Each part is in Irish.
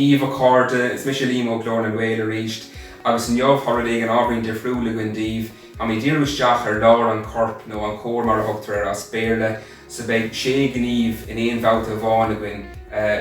Dia daoibh a chairde, is mise Liam ó Glór na nGael arís agus inniu tá rud éigin ábhairín difriúil againn daoibh. Táimid ag díriú isteach ar lár an choirp, nó an core mar a thugtar air as Béarla, so beidh sé ghníomh in aon bhabhta amháin againn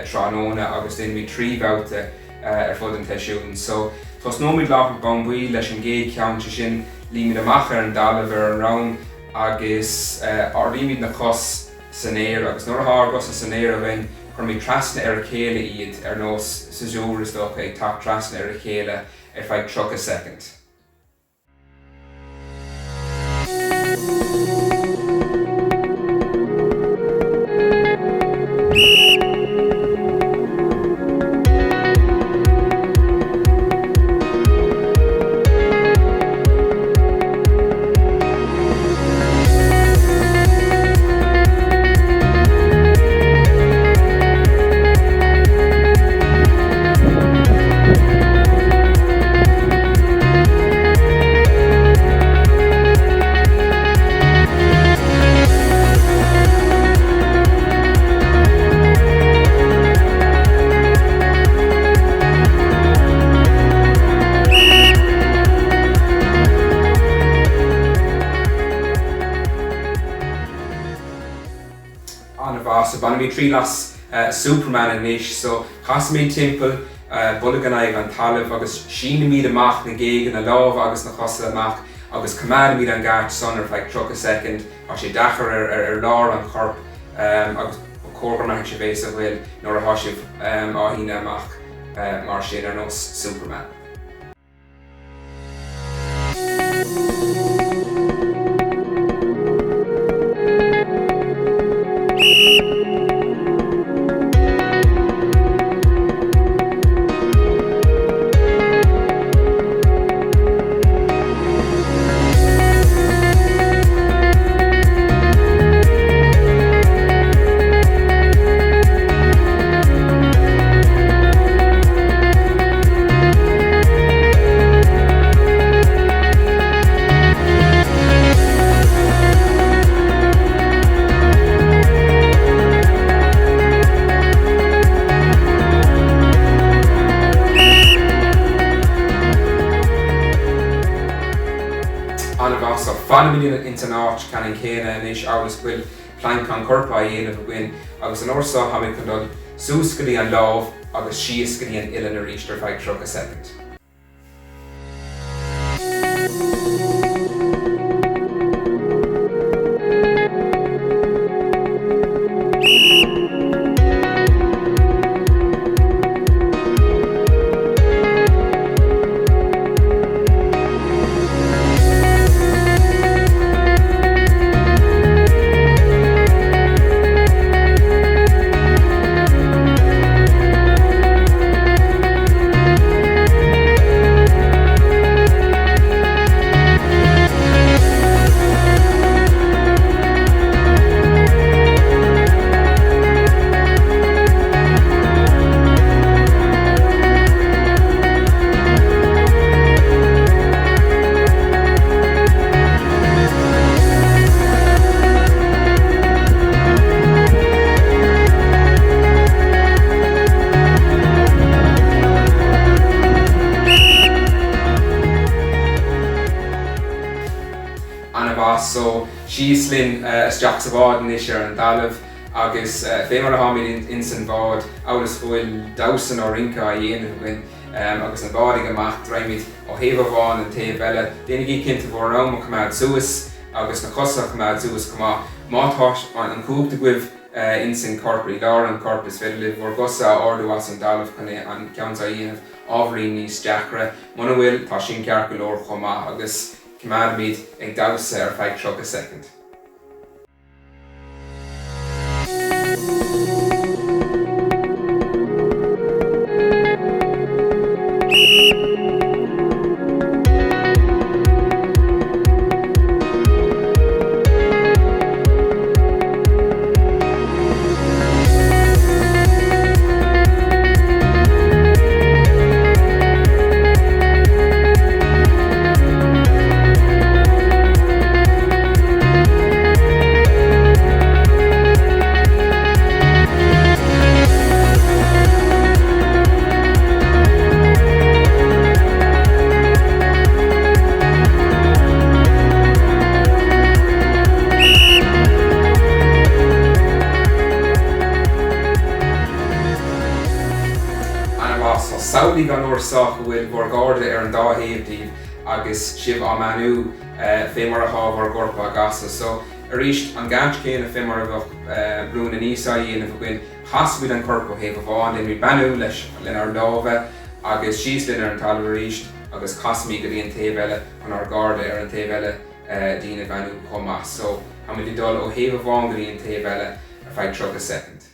tráthnóna agus déanfaimid 3 bhabhta ar fud an tseisiúin. So, tosnóimid láithreach bonn baill leis an gcéad cheann, sé sin luímid amach ar an dtalamh ar an ndroim agus ardaímid na cos san aer agus nuair atá ár gcosa san aer againn cuirimid trasna ar a chéile iad ar nós siosúr is dócha ag teacht trasna ar a chéile ar feadh 30 soicind. An-mhaith. So bainimid triail as Superman anois. So casaimid timpeall, bolg in aghaidh an talaimh agus sínimid amach na géaga, na lámha agus na cosa amach agus coimeádaimid an gait san ar feadh 30 soicind. Tá sé deacair ar lár an choirp agus ba chóir go mbraithfidh sibh é sa ghoil nuair atá sibh á shíneadh amach mar sin, ar nós Superman. An-mhaith. So, fanaimid ins an áit ceannann céanna anois amhail is go bhfuil planc an choirp á dhéanamh againn agus an uair seo táimid chun dul suas go dtí an lámh agus síos go dtí an uillinn arís ar feadh 30 soicind. An-mhaith. So, síos linn isteach sa bhád anois ar an dtalamh agus fé mar a tháimid ins an bhád, amhail is go bhfuil damhsa nó rince á dhéanamh againn agus an bád ag imeacht, raghaimid ó thaobh amháin an taobh eile. Déanaigí cinnte bhur ndroim a choimeád suas agus na cosa a choimeád suas chomh maith. Má tá an chumhacht agaibh ins an chorp, i lár an choirp, is féidir libh bhur gcosa a ardú as an dtalamh chun an ceann seo a dhéanamh ábhairín níos deacra. Muna bhfuil, tá sin ceart go leor chomh maith agus coimeádfaimid ag damhsa ar feadh 30 soicind. Samhlaigh an uair seo go bhfuil bhur gcairde ar an dá thaobh díbh agus sibh á mbeannú fé mar atá bhur gcorp á gcasadh. So, arís, an gcaint chéanna fé mar a bheadh brúnn aníos á dhéanamh againn, casaimid an corp ó thaobh amháin, déanaimid beannú leis lenár lámha agus síos linn ar an talamh arís agus casaimid go dtí an taobh eile chun ár gcairde ar an taobh eile dínn a bheannú chomh maith. So, táimid ag dul ó thaobh amháin go dtí an taobh eile ar feadh 30 soicind.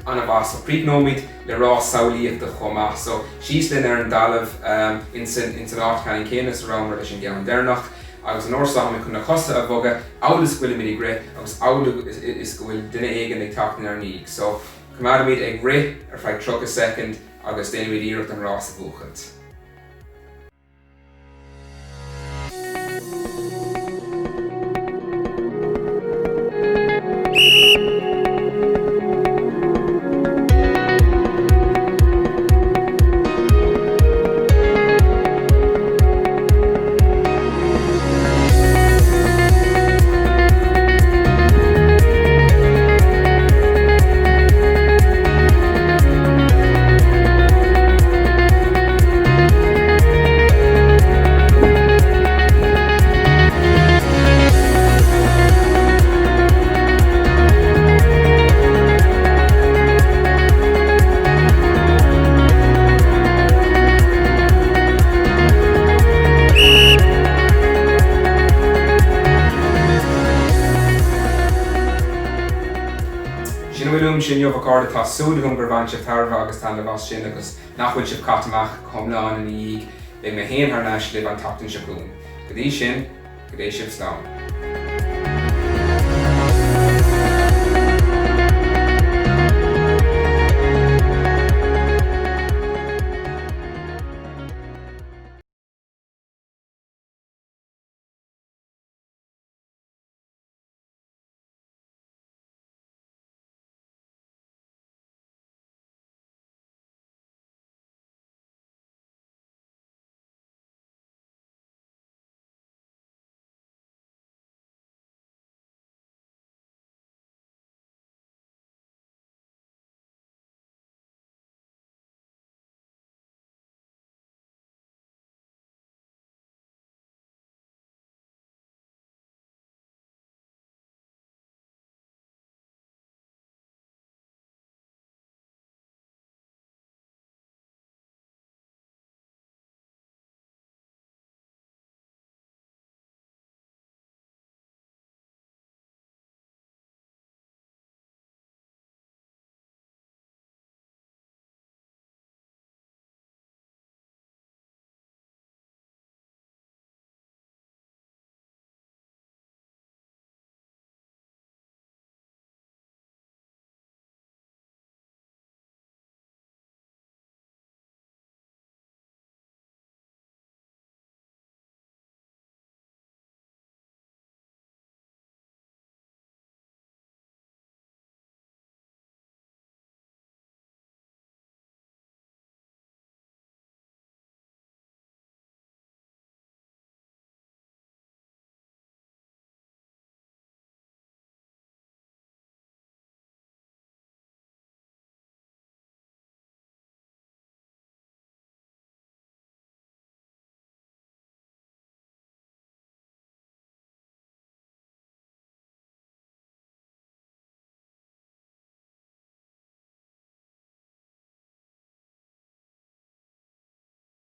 An-mhaith. So críochnóimid le rás samhlaíochta chomh maith. So síos linn ar an dtalamh insan áit cheannann céanna is a rabhamar leis an gceann deireanach. Agus an uair seo táimid chun na cosa a bhogadh amhail is go bhfuilimid ag rith agus amhail is go bhfuil duine éigin ag teacht inár ndiaidh. So coimeádaimid ag rith ar feadh 30 soicind agus déanaimid iarracht an rás a bhuachaint. Sin a bhfuil uaimse inniu, a chairde. Tá súil agam gur bhain sibh tairbhe agus taitneamh as sin agus nach bhfuil sibh caite amach go hiomlán ina dhiaidh. Beidh mé féin thar n-ais libh an tseachtain seo chugainn. Go dtí sin, go dté sibh slán.